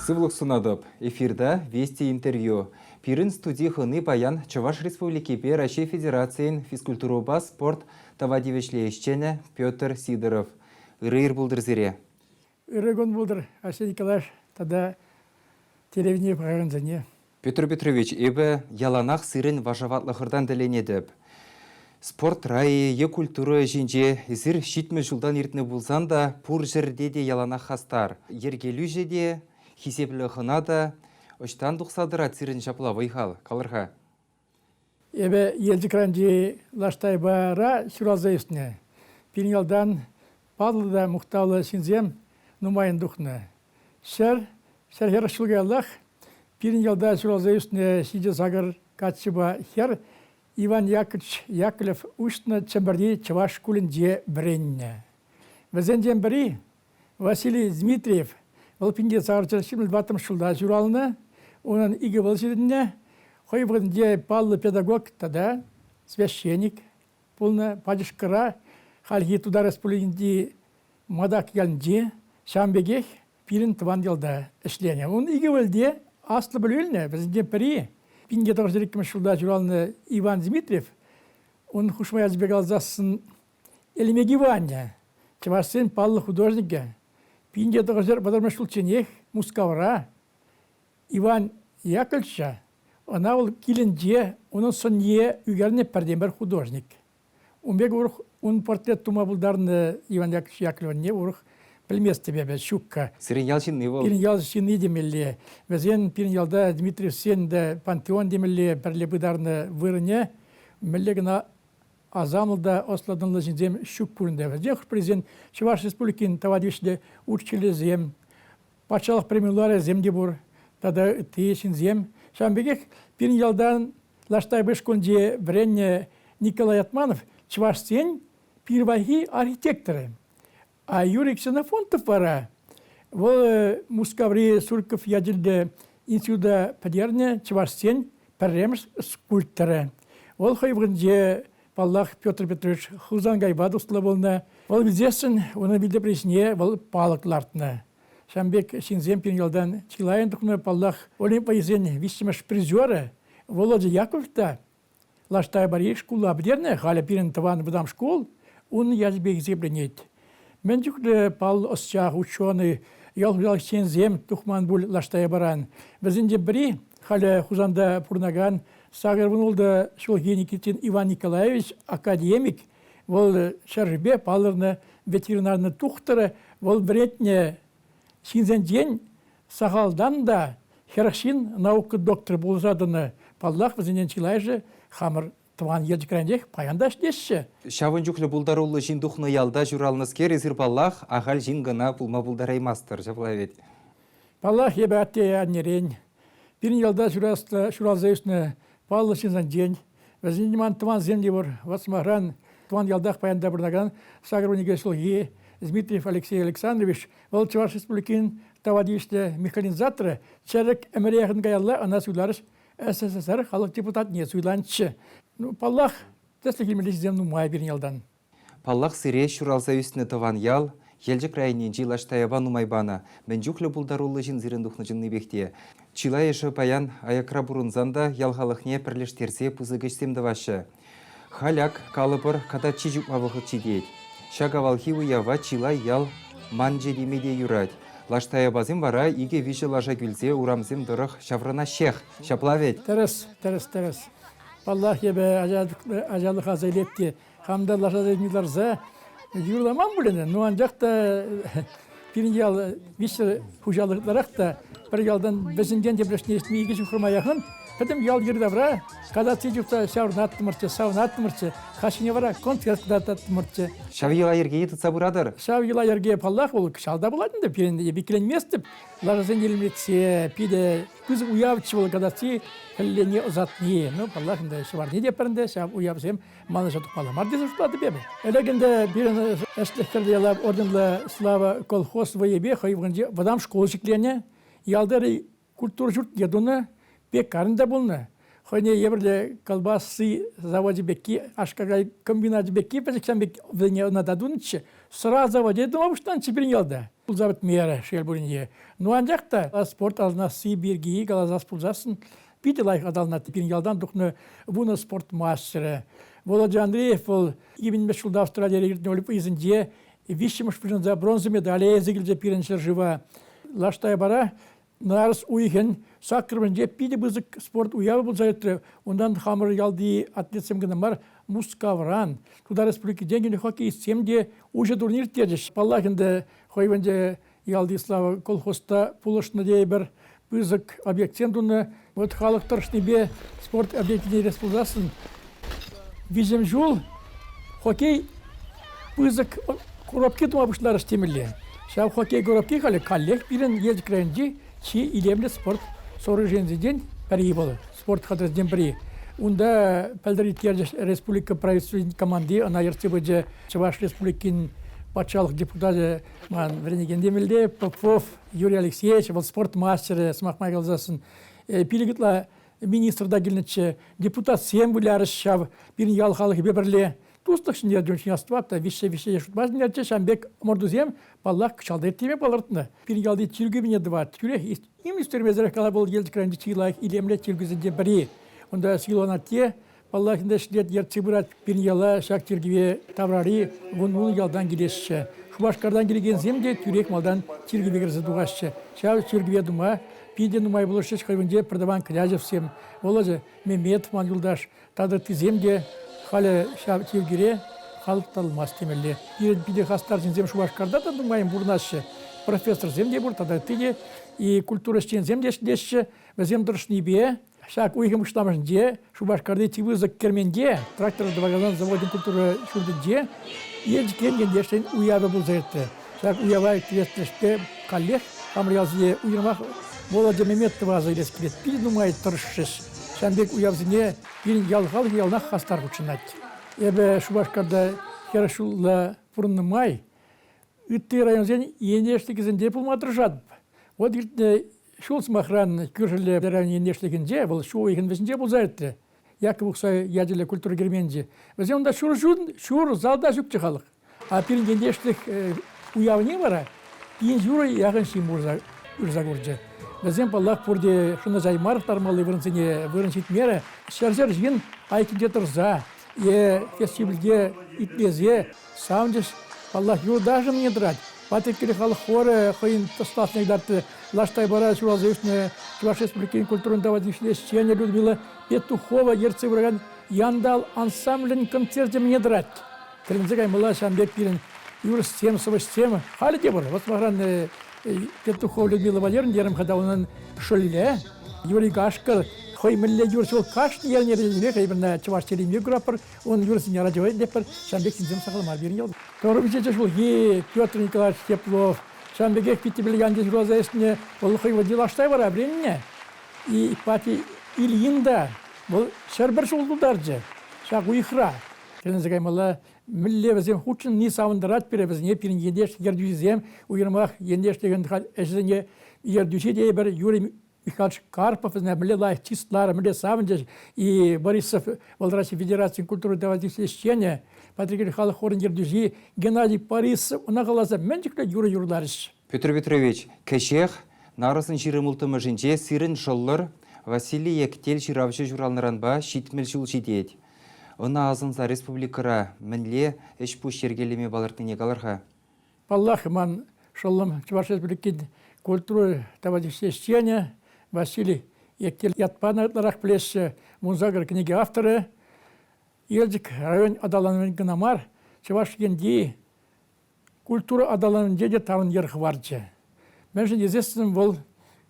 Сывлӑх сунатӑп. Эфирта Вести интервью. Пирӗн студи хӑни паян Чӑваш Республикипе Раҫҫей Федерацийӗн физкультурӑпа спорт тава тивӗҫлӗ ӗҫченӗ Петр Сидоров. Ырӑ ир пултӑр сире. Ырӑ кун пултӑр, Арсений Николаевич тата телевидени пӑхакансене. Петр Петрович, эпӗ яланах сирӗн вашаватлӑхӑртан тӗлӗнетӗп. Спортра-и е культура ӗҫӗнче эсир 70 ҫултан иртнӗ пулсан та пур ҫӗрте те яланах хастар. Йӗркелӳҫӗ те, хисеплӗ хӑна та. Ӑҫтан тухса тӑрать сирӗн ҫапла вӑй-хал? Калӑр-ха. Эпӗ Елчӗк районӗнчи Лаштайпара ҫуралса ӳснӗ. Пирӗн ялтан паллӑ та мухтавлӑ ҫынсем нумайӑн тухнӑ. 100, 140 ҫул каяллах пирӗн ялта ҫуралса ӳснӗ ҫичӗ-сакӑр каччӑпа хӗр Иван Яковлевич Яковлев уҫнӑ Чӗмпӗрти чӑваш шкулӗнче вӗреннӗ. Вӗсенчен пӗри Василий Дмитриев, вӑл 1974 ҫулта ҫуралнӑ, унӑн икӗ вӑл ҫитӗннӗ, хӑй вырӑнте паллӑ педагог тата священник пулнӑ, пачӑшкӑра хальхи Тутар Республикинчи Матак ялӗнче, ҫавӑн пекех пирӗн тӑван ялта ӗҫленӗ. Ун икӗ вӑлте аслӑ пӗлӳ илнӗ, вӗсенчен пӗри 1902 ҫулта ҫуралнӑ Иван Дмитриев, ун хушма ячӗпе каласассӑн Элмек Иванӗ, чӑвашсен паллӑ художникӗ, 1930 ҫулчченех Мускавра Иван Яковлевича ӑна вӑл килӗнче унӑн сӑнне ӳкернӗ пӗртен-пӗр художник. Ун пек урӑх ун портрет тума пултарнӑ Иван Яковлевич Яковлевне урӑх пӗлместӗп эпӗ, ҫукка. Сирӗн ял ҫынни вӑл? Пирӗн ял ҫынни темелле. Вӗсен пирӗн ялта Дмитриевсен те пантеон темелле пӗрле пытарнӑ вырӑнӗ мӗнле кӑна асамлӑ та ӑслӑ-тӑнлӑ ҫынсем ҫук пулин те. Вӗсен хӑш-пӗрисен Чӑваш Республикин тава тивӗҫлӗ учителӗсем, патшалӑх премияларӗсем те пур тата ытти ҫынсем. Ҫавӑн пекех пирӗн ялтан Лаш Таяпа шкулӗнче вӗреннӗ Николай Ятманов чӑвашсен пирвайхи архитекторӗ. А Юрий Ксенофонтов вара вӑл Мускаври Сурков ячӗллӗ института пӗтернӗ чӑвашсен пӗрремӗш скульпторӗ. Вӑл хӑй вырӑнче, паллах, Петр Петрович Хусанкайпа туслӑ пулнӑ. Вӑл вилсессӗн унӑн вилтӑпри вӑл палӑк лартнӑ. Ҫавӑн пек ҫынсем пирӗн ялтан чылайӑн тухнӑ. Паллах, Олимп вӑййисен виҫҫӗмӗш призерӗ Володя Яковлев та Лаш Таяпари шкула пӗтернӗ. Халӗ пирӗн тӑван вӑтам шкул ун ячӗпе хисепленет. Мӗн чухлӗ паллӑ ӑсчах, ученый, ял хуҫалӑх ӗҫченсем тухман пуль Лаш Таяпаран. Вӗсенчен пӗри халӗ Хусанта пурӑнакан 86 ҫулхи Никитин Иван Николаевич академик. Вӑл ҫӗршывпе палӑрнӑ ветеринарнӑй тухтӑрӗ. Вӑл вӗрентнӗ ҫынсенчен сахалтан та 40 ҫын наука докторӗ пулса тӑнӑ. Паллах, вӗсенчен чылайӑшӗ хамӑр тӑван Елчӗкренех паян та ӗҫлеҫҫӗ. Ҫавӑн чухлӗ пултаруллӑ ҫын тухнӑ ялта ҫуралнӑскер эсир, паллах, ахаль ҫын кӑна пулма пултараймастӑр, ҫапла вӗт? Паллах, эпӗ атте-аннерен, пирӗн ялта ҫуралса ӳснӗ паллӑ ҫынсенчен, вӗсен ман тӑвансем те пур. Вот сӑмахран, тӑван ялтах паян та пурӑнакан 82 ҫулхи Дмитриев Алексей Александрович, вӑл Чӑваш Республикин тава тивӗҫлӗ механизаторӗ, чӗрӗк ӗмӗре яхӑн каялла ӑна суйларӗҫ СССР халӑх депутатне суйланчӗ. Ну, паллах, тӗслӗх илмелли ҫынсем нумай пирӗн ялтан. Паллах, сире ҫуралса ӳснӗ тӑван ял Елчӗк районӗнчи Лаш Таяпа нумай панӑ. Мӗн чухлӗ пултаруллӑ ҫын сирӗн тухнӑ чӑннипех те. Чылайӑшӗ паян аякра пурӑнсан та ял халӑхне пӗрлештерсе пысӑк ӗҫсем тӑваҫҫӗ. Халь ак, калӑпӑр, катаччи чупма вӑхӑт ҫитет. Ҫак авалхи уява чылай ял манчӗ теме те юрать. Лаш Таяпасем вара икӗ-виҫӗ лаша кӳлсе урамсем тӑрӑх ҫаврӑнаҫҫех. Ҫапла вӗт? Тӗрӗс, тӗрӗс, тӗрӗс. Паллах, эпӗ ачалӑх аса илет те хам та лашасене ларса юрламан пуль ӗнтӗ, ну анчах та пирӗн ял виҫҫӗ хуҫалӑх ытларах та пӗр ялтан вӗсенчен тепрешне ӗҫме икӗ ҫухрӑма яхӑн пӗтӗм ял йӗри-тавра кататси чупса ҫаврӑнаттӑмӑрччӗ, савӑнаттӑмӑрччӗ, каҫхине вара концерт кӑтартаттӑмӑрччӗ. Ҫав йӑла-йӗркене тытса пыратӑр? Ҫав йӑла-йӗрке, паллах, вӑл кӑҫал та пулать ӗнтӗ пирӗн, эп иккӗленместӗп. Лашасен илемлетсе питӗ пысӑк уявччӗ вӑл кататси хӗллене ӑсатни. Ну, паллах, ӗнтӗ ҫӑварни те пӗр ӗнтӗ ҫав уявсем манӑҫа тухмалла мар тесе шутлатӑп эпӗ. Ӗлӗк ӗнтӗ пирӗн Ӗҫлӗх Хӗрлӗ Ялав орденлӑ Слава колхоз вӑйӗпе хӑй вӑхӑтӗнче вӑтам шкул ҫӗкленӗ, ялти культура ҫуртне тунӑ, пекарня та пулнӑ. Хӑйне евӗрлӗ колбасы завочӗ пекки, аш-какай комбиначӗ пекки пӗчӗк ҫам пек вӗсене ӑна та тунӑччӗ. Сӑра завочӗ тума пуҫланчӗ пирӗн ялта. Пулса пӗтмерӗ, шел пулин те. Ну, анчах та спорт аталанасси пирки каласас пулсассӑн питӗ лайӑх аталанать. Пирӗн ялтан тухнӑ вунӑ спорт мастерӗ. Володя Андреев вӑл 2000 ҫулта Австралире иртнӗ Олимпийсенче виҫҫӗмӗш вырӑнта бронза медале илсе килчӗ пирӗн ҫӗршыва. Лаш Таяпара нарӑс уйӑхӗн саккӑрмӗнче питӗ пысӑк спорт уявӗ пулса иртрӗ. Унтан хамӑр ялти атлетсем кӑна мар, Мускавран, Тутар Республикинчен килнӗ хоккеистсем те уҫӑ турнир ирттерчӗҫ. Паллах ӗнтӗ, хӑй ӗнтӗ ялти Слава колхоз та пулӑшнӑ тейӗпӗр. Пысӑк объектсем тунӑ. Вот халӑх тӑрӑшнипе спорт объектне илес пулсассӑн виҫӗм ҫул хоккей пысӑк коробки тума пуҫларӗҫ темелле. Ҫав хоккей коробки халӗ каллех пирӗн Елчӗк районӗнчи чи илемлӗ спорт сооруженийӗсенчен пӗри вӑл, спорт хатӗрӗсенчен пӗри. Унта пӗлтӗр ирттерчӗҫ республика правительствин команди, ӑна ертсе пычӗ Чӑваш Республикин патшалӑх депутачӗ ман вӗренекен темелле Попов Юрий Алексеевич, вӑл спорт мастерӗ, сӑмах май каласассӑн, пилӗк ытла министр та килнӗччӗ, депутатсем вылярӗҫ ҫав пирӗн ял халӑхӗпе пӗрле. Туслӑх ҫӗнтерчӗ, ун астӑвап та, виҫҫе-виҫҫе шутпа ҫӗнтерчӗ. Ҫавӑн пек ӑмӑртусем, паллах, кӑҫал та ирттерме палӑртнӑ. Пирӗн ялти чиркӳ тӑвать. Тӳрех ним ӳстермесӗрех кала вӑл Елчӗк районӗнчи чи лайӑх илемлӗ чиркӳсенчен пӗри. Унта Силуан атте Паллах, ӗнтӗ ӗҫлет, ертсе пырать пирӗн яла ҫак чиркӗве таврари вун-вун ялтан килеҫҫӗ. Шупашкартан килекенсем те тӳрех малтан чиркӗве кӗрсе тухаҫҫӗ. Ҫав чиркӗве тума питӗ нумай пулӑшрӗҫ хӑйӗнче пӗртӑван Князевсем, Володя Меметов ман юлташ тата ыттисем те халӗ ҫав чиркӳре халӑх татӑлмасть темелле. Пирӗн питӗ хастар ҫынсем Шупашкарта та нумайӑн пурӑнаҫҫӗ. Профессорсем те пур тата ытти те. И культура ӗҫченӗсем те ӗҫлеҫҫӗ. Вӗсем тӑрӑшнипе Ҫак уйӑхӑн пуҫламӑшӗнче Шупашкарти чи пысӑк керменте, трактор тӑвакансен завочӗн культура ҫуртӗнче Елчӗк ен ентешсен уявӗ пулса иртрӗ. Ҫак уява ирттерес тӗлӗшпе каллех хамӑр ялсене уйрӑмах Володя Меметова аса илес килет. Питӗ нумай тӑрӑшрӗҫ. Ҫавӑн пек уявсене пирӗн ял халӑхӗ яланах хастар хутшӑнать. Эпӗ Шупашкарта 40 ҫулла пурӑннӑ май ытти районсен ентешлӗхӗсенче пулма тӑрӑшатӑп. Вот иртнӗ ҫул, сӑмахран, кӳршӗллӗ район ентешлӗхӗнче, вӑл ҫу уйӑхӗн вӗҫӗнче пулса иртрӗ, Яков Ухсай ячӗллӗ культура керменӗнче. Вӗсем унта ҫур ҫул, ҫур залта ҫукчӗ халӑх. А пирӗн ентешлӗх уявне вара пин ҫурӑ яхӑн ҫын пырса курчӗ. Вӗсем, паллах, пурте шӑнӑҫаймарӑх тармалли вырӑнсене вырӑн ҫитмерӗ. Ҫӗр-ҫӗр ҫын айккинче тӑрса е фестивальте итлесе Савӑнчӗҫ. Паллах, юлташӑм не тӑрать. Патреккел халӑх хорӗ хӑйӗн ӑсталӑхне кӑтартрӗ. Лаш Таяпара ҫуралса ӳснӗ Чӑваш Республикин культурӑн тава тивӗҫлӗ ӗҫченӗ Людмила Петухова ертсе пыракан Янтал ансамблӗн концерчӗ мӗне тӑрать. Тӗлӗнсе каймалла ҫавӑн пек пирӗн юрӑҫсем, сӑвӑҫсем халӗ те пур. Вот сӑмахран, Петухова Людмила Валерьевна терӗм-ха та унӑн шӑллӗ Юрий Кашкӑр хӑй мӗнле юрӑҫ вӑл кашни эрнере эпир чӑваш чӗлхине куратпӑр. Ун юрӑсене радио итлетпӗр, ҫавӑн пек ҫынсем сахал мар пирӗн ял. Тӑрӑмҫӑ ҫулхи Петр Николаевич Теплов, ҫавӑн пекех Питтӗпел янтӗ ҫуралса ӳснӗ, вӑл хӑй вӑл Лаштай вара вӗреннӗ. И Ипатий Ильин та вӑл 101 ҫул тултарчӗ ҫак уйӑхра. Тӗлӗнсе каймалла, мӗнле вӗсем хутшӑнни савӑнтарать пире вӗсене пирӗн ентеш ертӳҫисем, уйрӑмах ентешлӗхӗн ӗҫӗсене ертӳҫи тейӗпӗр Юрий Михайлович Карпов вӗсене мӗнле лайӑх чысларӗ, мӗнле савӑнчӗҫ. И Борисов вӑл Раҫҫей Федерацийӗн культура тава тивӗҫлӗ ӗҫченӗ, Патреккел халӑх хорӗн ертӳҫи Геннадий Борисов ӑна каласа мӗн чухлӗ юрӑ юрларӗҫ. Петр Петрович, кӗҫех нарӑсӑн ҫирӗм улттӑмӗшӗнче сирӗн шӑллӑр Василий Ектел ҫыравҫӑ ҫуралнӑранпа 70 ҫул ҫитет. Ӑна асӑнса республикӑра мӗнле ӗҫ-пуҫ йӗркелеме палӑртнине калӑр-ха. Паллах, ман шӑллӑм Чӑваш Республикин культура тава тивӗҫлӗ ӗҫченӗ Василий Ектел ятпа ытларах пӗлеҫҫӗ. 18 кӗнеке авторӗ. Елчӗк район аталанӑвӗн кӑна мар, Чӑваш Енти культура аталанӑвӗнче те тарӑн йӗр хӑварчӗ. Мӗншӗн тесессӗн вӑл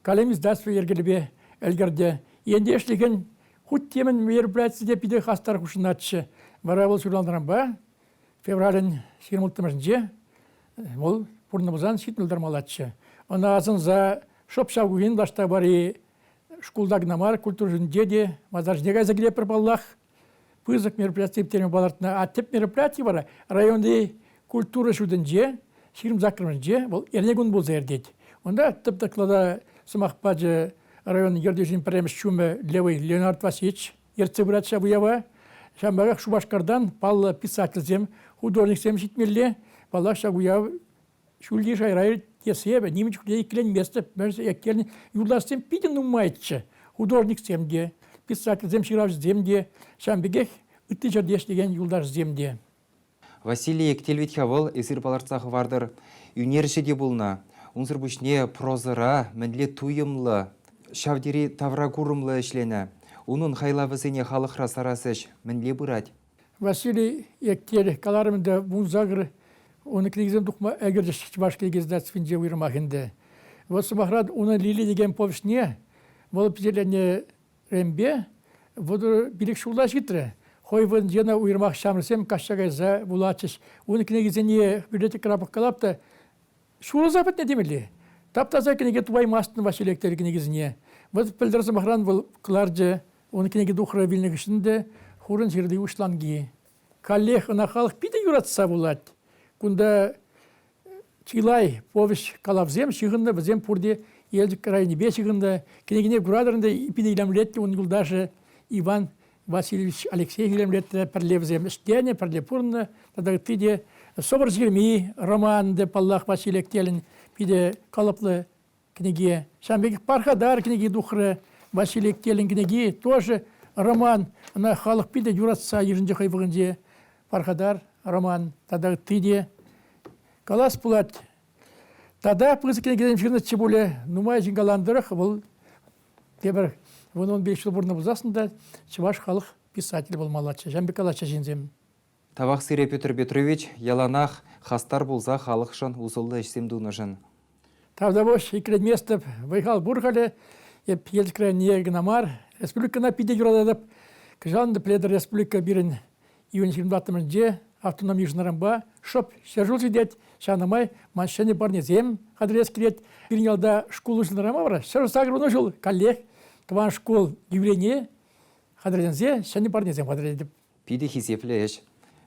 калем издательство йӗркелӗпе ӗлкӗртӗ. Ентешлӗхӗн хуть темӗн мероприятие те питӗ хастар хутшӑнатчӗ. Вара вӑл ҫуралнӑранпа Февралӗн 26-мӗшӗнче вӑл пурӑннӑ пулсан 70 тӑрмаллаччӗ. Ӑна асӑнса шӑп ҫав кун Лаштапари шкулта кӑна мар, культура ҫуртӗнче те масар ҫине кайса килетпӗр паллах. Пысӑк мероприяти ирттерме палӑртнӑ. А тӗп мероприяти вара районти культура ҫуртӗнче 28-мӗшӗнче вӑл эрнекун пулса иртет. Унта тӗп доклада сӑмах пачӗ район ертӳҫин пӗрремӗш ҫумӗ Левый Леонард Васильевич. ертсе пырать ҫав уява. Ҫавӑнпа пекех Шупашкартан паллӑ писательсем, художниксем ҫитмелле. Паллах, ҫак уяв ҫӳлти шайра. тесе эпӗ нимӗн чухлӗ иккӗленместӗп. Мӗншӗн Эктелӗн юлташсем питӗ нумайччӗ. Художниксем те, писательсем, ҫыравҫӑсем те, ҫавӑн пекех ытти ҫӗрте ӗҫлекен юлташсем те. Василий Эктел вӗт-ха вӑл, эсир палӑртса хӑвартӑр, ӳнерҫӗ те пулнӑ. Унсӑр пуҫне прозӑра мӗнле туйӑмлӑ, ҫав тери тавракурӑмлӑ ӗҫленӗ. Унӑн хайлавӗсене халӑхра сарас ӗҫ мӗнле пырать? Василий Эктел каларӑм ӗнтӗ, 18 унӑн кӗнекисем тухма ӗлкӗрчӗҫ Чӑваш кӗнеке издательствинче уйрӑмах ӗнтӗ. Вот сӑмахран, унӑн Лили текен повеҫне вӑл пичетленӗ Ремпе 35 ҫула ҫитрӗ. Хӑй вырӑнче уйрӑмах ҫамрӑксем каҫса кайса вулатчӗҫ. Унӑн кӗнекисене библиотекӑра пӑхкалап та ҫурӑлса пӗтнӗ темелле. Тап-таса кӗнеке тупаймастӑн Василий Эктел кӗнекисене. Вӑт пӗлтӗр сӑмахран вӑл кӑларчӗ. Ун кӗнеки тухрӗ вилнӗ хыҫҫӑн те хурӑн ҫырли уҫланки. Каллех ӑна халӑх питӗ юратса вулать. Кунта чылай повеҫ калавсем ҫыхӑннӑ, вӗсем пурте Елчӗк районӗпе ҫыхӑннӑ. Кӗнекене куратӑр ӗнтӗ, питӗ илемлетнӗ ун юлташӗ Иван Васильевич Алексеев илемлетнӗ. Пӗрле вӗсем ӗҫленӗ, пӗрле пурӑннӑ тата ытти те. Сӑвӑр ҫырми роман те, паллах, Василий Эктелӗн питӗ калӑплӑ кӗнеке. Ҫавӑн пекех Пархатар кӗнеки тухрӗ. Василий Эктелӗн кӗнеки тоже роман. Ӑна халӑх питӗ юратса йышӑнчӗ хӑй вӑхӑтӗнче. Пархатар роман тата ытти те. Калас пулать, тата пысӑк кӗнекесем ҫырнӑччӗ пулӗ. Нумай ҫын каланӑ тӑрӑх, вӑл тепӗр 10-15 ҫул пурӑннӑ пулсассӑн та чӑваш халӑх писателӗ пулмаллаччӗ. Ҫавӑн пек калаҫҫӗ ҫынсем. Тавах сире, Петр Петрович, яланах хастар пулса халӑхшӑн усӑллӑ ӗҫсем тунӑшӑн. Тавтапуҫ, иккӗленместӗп. Вӑй-хал пур халӗ. Эп Елчӗкре не кӑна мар, республикӑна питӗ юрататӑп. Кӑҫал ӗнтӗ пӗлетӗр, республика пирӗн июнь 24-мӗшӗнче автономи йышӑннӑранпа шӑп ҫӗршыв ҫитет. Ҫавна май ман ҫӗнӗ парнесем хатӗрлес килет. Пирӗн ялта шкул уҫӑлнӑранпа вара 180 ҫул каллех тӑван шкул юбилейне хатӗрленсе ҫӗнӗ парнесем хатӗрлетӗп. Питӗ хисеплӗ ӗҫ.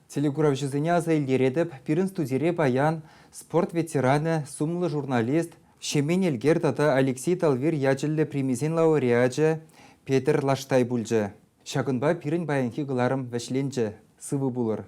Телекуравҫӑсене аса илтеретӗп, пирӗн студире паян спорт ветеранӗ, сумлӑ журналист, Ҫемен Элкер тата Алексей Талвир ячӗллӗ премисен лауреачӗ Петӗр Лаштай пулчӗ. Ҫакӑнпа пирӗн паянхи кӑларӑм вӗҫленчӗ. Сывӑ пулӑр!